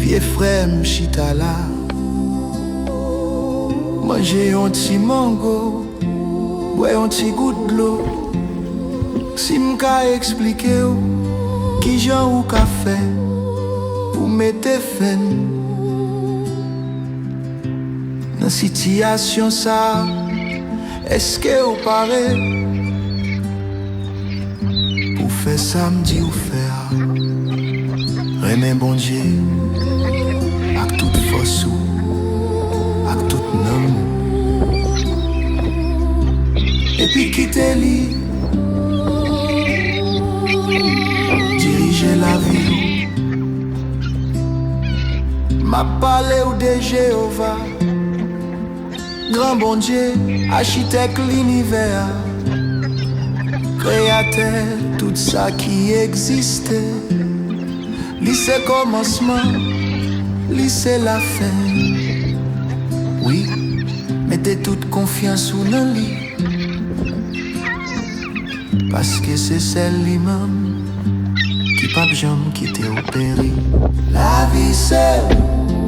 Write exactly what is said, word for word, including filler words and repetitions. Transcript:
Vye frè m chita la, manje yon ti mango, bwè yon ti gout dlo. Si m ka eksplike w kijan ou ka fè pou mete fen nan sitiyasyon sa a, èske w pare pou fè sa m di w fè a? Renmen Bondye ak tout fòs ou, ak tout nanm ou, epi kite li dirije lavi w. M ap pale w de Jewova, Gran Bondye, Achitèk linivè a, Kreyatè tout sa ki egziste. Li se kòmansman, li se lafen. Wi, mete tout konfyans ou nan li, paske se sèl li menm ki p ap janm kite w peri. Lavi se ou,